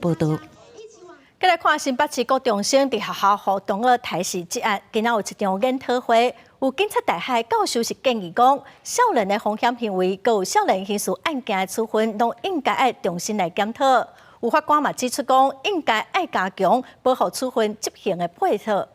報道。繼來看新北市高中生佇學校予同學刣死這案，今仔有一場研討會，有警察大學教授是建議講，少年的風險行為，閣有少年刑事案件的處分，攏應該愛重新來檢討。有法官嘛指出講，應該愛加強保護處分執行的配套。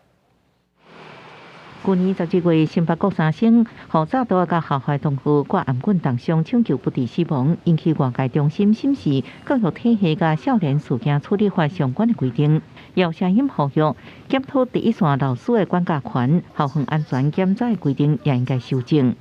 舊年12月，新北國三生予詐刀佮校內同學掛頷頸重傷，搶救不治死亡，引起外界重新審視教育體系佮少年事件處理法相關的規定。有聲音呼籲檢討第一線老師的管教權、校園安全檢查的規定也應該修正。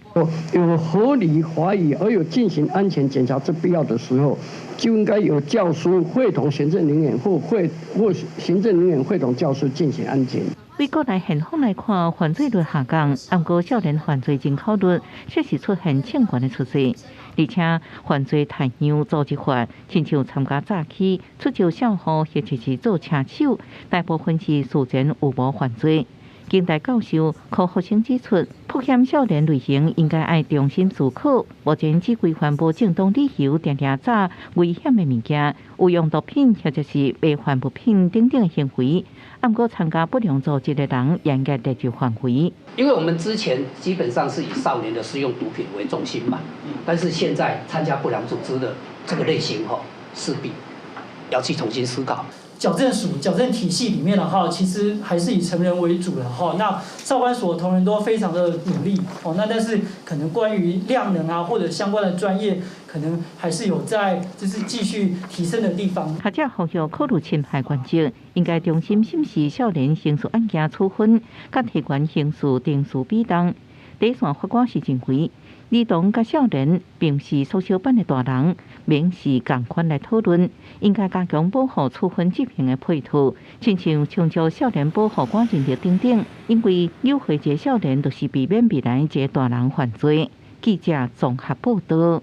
有合理懷疑而有進行安全檢查之必要的時候，就應該由教師會同行政人員或會或行政人員會同教師進行安檢。對國內現況來看，犯罪率下降，毋過少年犯罪人口率卻是出現衝懸的趨勢，而且犯罪態樣組織化，親像參加詐欺、出招校號或者是做車手，大部分是事前有謀犯罪。警大教授柯福生指出，曝險少年類型應該愛重新思考，目前只規範無正當理由，定定詐危險的物件，有用毒品或者是迷幻物品等等的行為。毋過參加不良組織的人，應該列入範圍。因為我們之前基本上是以少年的使用毒品為重心嘛，但是現在參加不良組織的這個類型，吼，勢必要去重新思考。矯正署矯正體系裡面的話，其實還是以成人為主的哈。那少管所同仁都非常的努力哦。那但是可能關於量能啊，或者相關的專業，可能還是有在就是繼續提升的地方。學者呼籲考慮侵害原則，應該重新審視少年刑事案件處分，佮提懸刑事定罪比重。第一線法官是認為，兒童佮少年並毋是縮小版的大人，免是仝款來討論，應該加強保護處分執行的配套，親像搶救少年保護官認定等等，因為誘惑一個少年，就是避免未來一個大人犯罪。記者綜合報道。